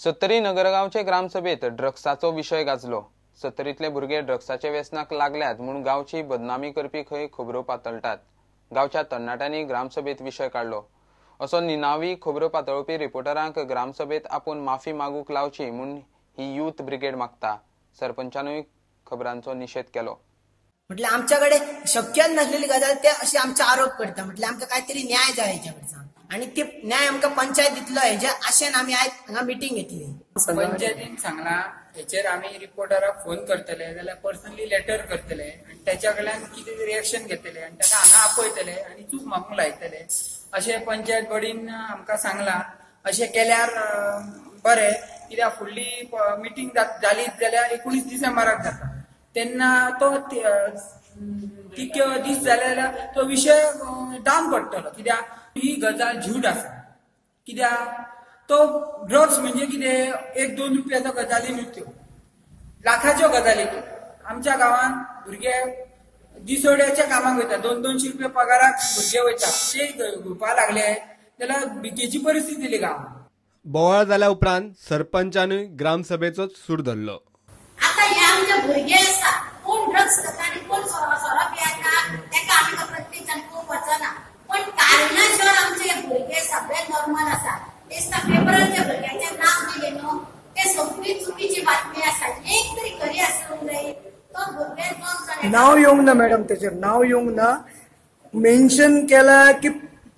सत्तरी नगरगांवचे ग्रामसभेत ड्रग्साचो विशय गाजलो. सत्तरीतले भुरगे ड्रग्साच्या व्यसनाक लागल्यात म्हूण गांवची बदनामी करपी खंय खबरो पातळटात. गांवच्या तरणाट्यांनी ग्रामसभेत विशय काडलो. असो निनावी खबरो पातळोवपी रिपोर्टरांक ग्रामसभेत आपूण माफी मागूंक लावची म्हूण ही यूथ ब्रिगेड मागता. सरपंचानूय खबरांचो निशेध केलो. म्हटल्यार आमच्या कडेन शक्यच नासलेली गजाल ते अशे आमचे आरोप करता. म्हटल्यार आमकां कांयतरी न्याय जाय हेच्या कडच्यान आनी ते न्याय आमकां पंचायत दितलो हेच्या आशेन आमी आयज हांगा मिटींग घेतली. पंचायतीन सांगला हेचेर आमी रिपोर्टराक फोन करतले जाल्यार पर्सनली लेटर करतले आनी तेच्या कडल्यान कितें तरी एक्शन घेतले आनी ताका हांगा आपयतले आनी चूक मागूंक लायतले अशें पंचायत बॉडीन आमकां सांगलां. अशें केल्यार बरें, कित्याक फुडली मिटींग जाली जाल्यार 19 डिसेंबराक जाता, तेन्ना तो तितके दीस जाले जाल्यार तो विशय डावन पडटलो. कित्याक ही गजाल झूट आसा. कित्याक तो ड्रग्स म्हणजे कितें 1-2 रुपयाचो गजाली न्हू त्यो, लाखाच्यो गजाली त्यो. आमच्या गांवांत भुरगे दिसवड्याच्या कामाक वयता, 200-200 रुपया पगाराक भुरगे वयता, ते घेवपाक लागले जाल्यार भिकेची परिस्थिती दिली गांवांत. बोवाळ जाल्या उपरांत सरपंचानूय ग्रामसभेचो सूर धरलो. आता हे आमचे भुरगे आसा, कोण ड्रग्स खाता आनी कोण सोरो पियेता ताका आमी प्रत्येक जाण पळोवंक वचना, पण कारणां शिवाय आमचे भुरगे सगळे नॉर्मल आसा. तेच पेपरार भुरग्यांचें नांव दिलें न्हू ते सगळी चुकीची बातमी आसा. एक तरी खरी आसूंक जाय. तो भुरग्याक नांव येवंक ना मॅडम, तेचेर नांव येवंक ना. मेन्शन केला की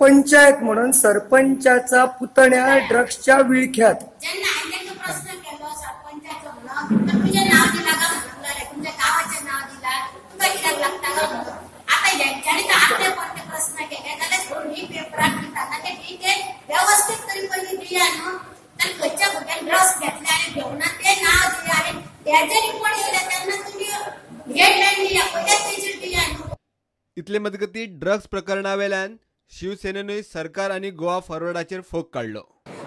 पंचायत म्हणून सरपंचाचा पुतण्या ड्रग्सच्या विळख्यात. जेन्ना हांवें तांकां प्रस्न केलो सरपंचाचो म्हणून, तर तुजें नांव दिलां काय म्हणूंक लागले, तुमच्या गांवाचें नांव दिलां, तुका कित्याक लागता काय म्हणून. आतां हेंच्यांनी तर आपले परते प्रस्न केले जाल्यार दोनूय पेपराक दिता ते डिटेल वेवस्थीत तरी पयलीं दिया न्हू. तर खंयच्या भुरग्यान ड्रग्स घेतले आनी घेवना तें नांव दिया आनी तेजे रिपोर्ट येयले तेन्ना तुमी हेडलायन दिया, पयल्याच तेजेर दिया न्हू. इतले मजगती ड्रग्स प्रकरणावेल्यान शिवसेनेनूय सरकार आनी गोवा फॉरवर्डाचेर फोग काडलो.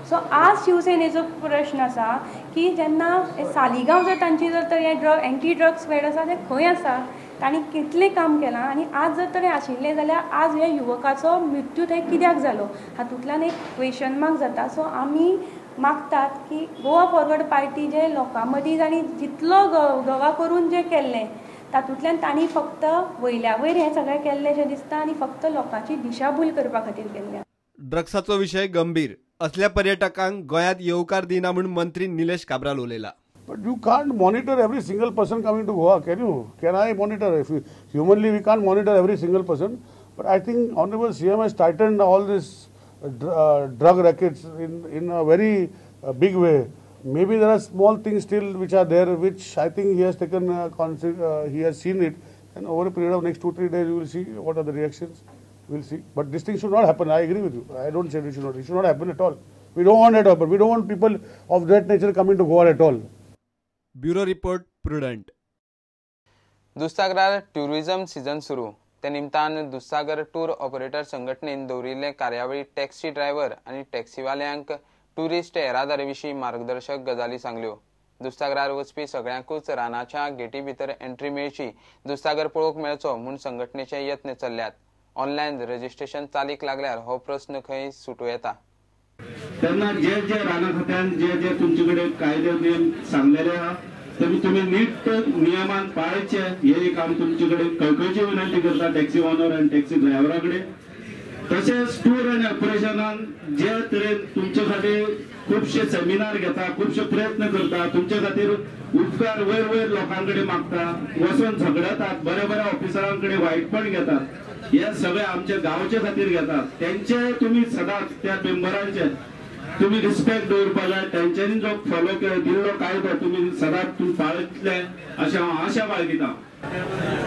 सो आज शिवसेनेचो प्रश्न आसा की जेन्ना सालिगांव जर तांची जर तर हें ड्रग एंटी ड्रग स्क्वॅड आसा तें खंय आसा, तांणी कितलें काम केलां आनी आज जर तर आशिल्लें जाल्यार आज ह्या युवकाचो मृत्यू थंय कित्याक जालो हातूंतल्यान एक क्वेशन मार्क जाता. सो आमी मागतात की गोवा फॉरवर्ड पार्टी जे लोकां मदीं जांणी जितलो गवा करून जें केल्लें तातूंतल्यान तांणी फक्त वयल्या वयर हें सगळें केल्लें अशें दिसता आनी फक्त लोकांची दिशाभूल करपा खातीर केल्लें. ड्रग्साचो विशय गंभीर असल्या पर्यटकांक गोंयांत येवकार दिना म्हूण मंत्री Nilesh Cabral उलयला. But you can't monitor every single person coming to Goa, can you? Can I monitor? If you, humanly we can't monitor every single person. But I think Honorable CM has tightened all this drug rackets in a very big way. Maybe there are small things still which are there, which I think he has taken, he has seen it, and over a period of next 2-3 days you will see what are the reactions. We'll see. But this thing should not happen. I agree with you. I don't say it should not. It should not happen at all. We don't want it, but we don't want people of that nature coming to Goa at all. Bureau report, Prudent. दुधसागरार tourism season सुरू. त्या निमतान Dudhsagar tour operator संघटनेन दवरिल्ले कार्यावळी taxi driver आनी टॅक्सीवाल्यांक tourist येरादारी विशीं मार्गदर्शक गजाली सांगल्यो. दुधसागरार वचपी सगळ्यांकूच रानाच्या गेटी भितर एंट्री मेळची, दुधसागर पळोवंक मेळचो म्हूण संघटनेचे यत्न चल्ल्यात. ऑनलायन रजिस्ट्रेशन चालीक लागल्यार हो प्रस्न खंय सुटू येता. तेन्ना जे जे राना खात्यान जे जे तुमचे कडेन कायदे नियम सांगलेले आहा ते तुमी नीट नियमान पाळचे हे एक आमी तुमचे कडेन कळकळची विनंती करता टॅक्सी ओनर आनी टॅक्सी ड्रायव्हरा कडेन. तशेंच टूर आनी ऑपरेशनान जे तरेन तुमचे खातीर खुबशे सेमिनार घेता, खुबशे प्रयत्न करता, तुमचे खातीर उपकार वयर वयर लोकां कडेन मागता, वचून झगडतात, बऱ्या बऱ्या ऑफिसरां कडेन वायटपण घेतात, हे सगळे आमच्या गांवचे खातीर घेतात. तेंचे तुमी सदांच त्या मेंबरांचे तुमी रिस्पेक्ट दवरपा जाय, तेंच्यांनी जो फॉलो दिल्लो कायदो तुमी सदांच तुमी पाळतले अशें हांव आशा बाळगिता.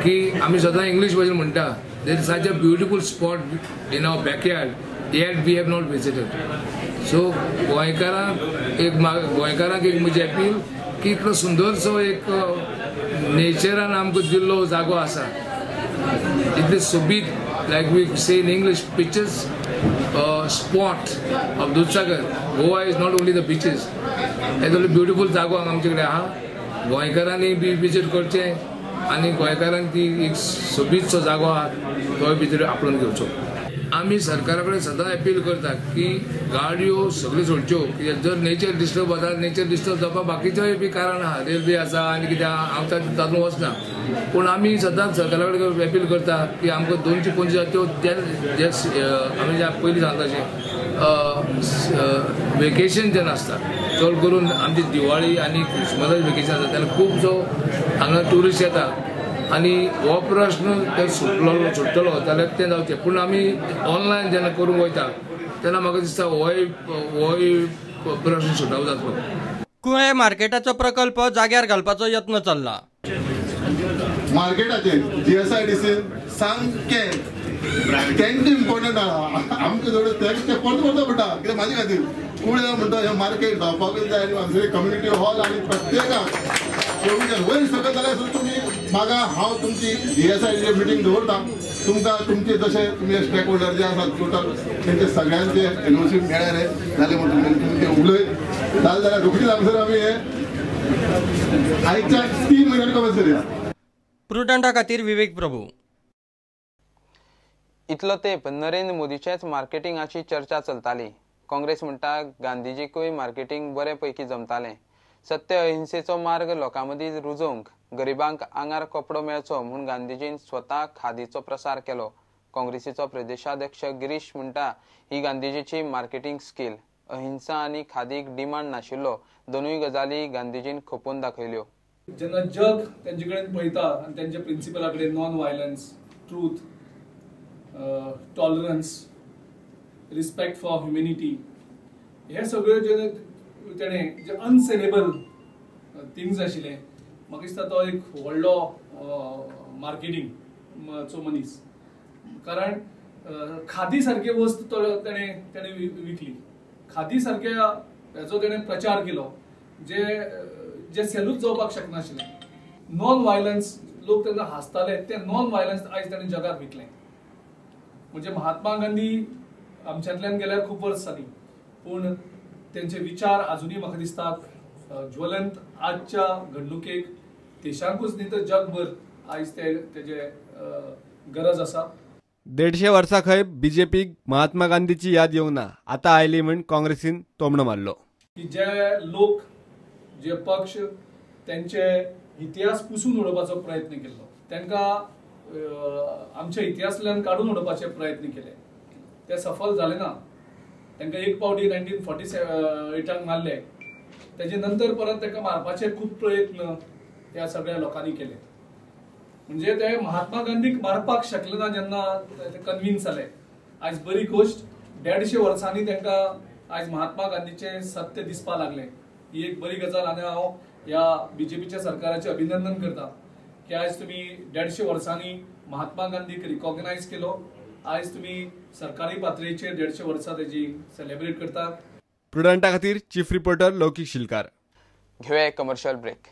की आमी सदां इंग्लीश भाशेन म्हणटा, there is such a beautiful spot in our backyard yet we have not visited. So गोंयकारांक एक गोंयकारांक एक म्हजी अपील की इतलो सुंदरसो एक नेचरान आमकां दिल्लो जागो आसा, इतले सोबीत, like we say in English pictures spot of Dudhsagar. Goa is not only the beaches, इतलो ब्युटिफूल जागो हांगा आमचे कडेन आहा. गोंयकारांनी बी विजीट करचें आनी गोंयकारांक ती एक सोबीतसो जागो आहा तोय भितर आपणून घेवचो. आमी सरकारा कडेन सदां अपील करता की गाडयो सगळ्यो सोडच्यो, कित्याक जर नेचर डिस्टर्ब जाता, नेचर डिस्टर्ब जावपाक बाकीचोय बी कारण आहा, रेल्वे आसा आनी कितें हांव तातूंत वचना. पूण आमी सदांच सरकारा कडेन अपील करता की आमकां 225 त्यो जे आमी जे पयलीं सांगता अशें वेकेशन जेन्ना आसता, चड करून आमची दिवाळी आनी क्रिसमसाचें वेकेशन आसता तेन्ना खुबसो हांगा ट्युरिस्ट येता आनी हो प्रश्न जर सुट्टलो जाल्यार तें जावचें. पूण आमी ऑनलायन जेन्ना करूंक वयता तेन्ना म्हाका दिसता होय प्रश्न सुटावो जातलो. कुळे मार्केटाचो प्रकल्प जाग्यार घालपाचो यत्न चल्ला. मार्केटाचेर GSIDC सामकें तेंचे इम्पॉर्टंट आहा आमचे जोड तेंचे परत परत म्हणटा कित्याक म्हाजे खातीर कुळे म्हणटा हें मार्केट जावपाकूच जाय आनी आमचे कम्युनिटी हॉल आनी प्रत्येकाक वयर सकयल जाल्यार सुद्दां तुमी म्हाका हांव तुमची GSIDC meeting दवरता, तुमकां तुमचे जशे तुमी स्टेक होल्डर जे आसात टोटल तेंचे सगळ्यांचे NOC मेळ्ळे जालें म्हणून तुमी ते उलय जालें जाल्यार रोखडीच हांगासर आमी हे आयच्या 3 म्हयन्यांनी कंपल्सरी. प्रुडंटा खातीर विवेक प्रभू. इतलो तेंप नरेंद्र मोदीचेच मार्केटिंगाची चर्चा चलताली. काँग्रेस म्हणटा गांधीजीकूय मार्केटिंग बरे पैकी जमतालें. सत्य अहिंसेचो मार्ग लोकां मदीं रुजोवंक, गरिबांक आंगार कपडो मेळचो म्हूण गांधीजीन स्वता खादीचो प्रसार केलो. काँग्रेसीचो प्रदेशाध्यक्ष गिरीश म्हणटा ही गांधीजीची मार्केटिंग स्कील. अहिंसा आनी खादीक डिमांड नाशिल्लो, दोनूय गजाली गांधीजीन खपोवन दाखयल्यो. जेन्ना जग तेंचे कडेन पळयता आनी तेंच्या प्रिंसिपला कडेन non violence, truth, tolerance, respect for humanity, हे सगळे जे तेणें जे अनसेलेबल थिंग्स आशिल्ले म्हाका दिसता तो एक व्हडलो मार्केटिंगचो मनीस. कारण खादी सारकी वस्त तो तेणें तेणें विकली, खादी सारक्या हेचो तेणें प्रचार केलो जे जे सेलूच जावपाक शकनाशिल्लें. नॉन वायलन्स लोक तेन्ना हांसताले, ते नॉन वायलन्स आयज ताणें जगाक विकलें. म्हणजे महात्मा गांधी आमच्यांतल्यान गेल्यार खूब वर्स जालीं, पूण तेंचे विचार आजुनूय म्हाका दिसतात ज्वलंत आजच्या घडणुकेक देशांकूच न्ही तर जगभर आयज ते तेजे गरज आसा. 150 वर्सां खंय बीजेपीक महात्मा गांधीची याद येवना, आतां आयली म्हूण काँग्रेसीन तोमणो मारलो. की जे लोक जे पक्ष तेंचे इतिहास पुसून उडोवपाचो प्रयत्न केल्लो, तांकां आमच्या इतिहासांतल्यान काडून उडोवपाचे प्रयत्न केले, ते सफल जाले ना. तांकां एक पावटी 1948 मारले, तेजे नंतर परत तांकां मारपाचे खूब प्रयत्न त्या सगळ्या लोकांनी केले. म्हणजे ते महात्मा गांधीक मारपाक शकले ना जेन्ना ते कन्विन्स जाले. आयज बरी गोश्ट 150 वर्सांनी तांकां आयज महात्मा गांधीचें सत्य दिसपाक लागलें, ही एक बरी गजाल. आनी हांव ह्या बीजेपीच्या सरकाराचें अभिनंदन करता की आयज तुमी 150 वर्सांनी महात्मा गांधीक रिकॉग्नायज केलो, आयज तुमी सरकारी पातळीचेर 150 वर्सां तेजी सेलेब्रेट करतात. प्रुडंटा खातीर चीफ रिपोर्टर लौकीक शिलकार. घेवया कमर्शियल ब्रेक.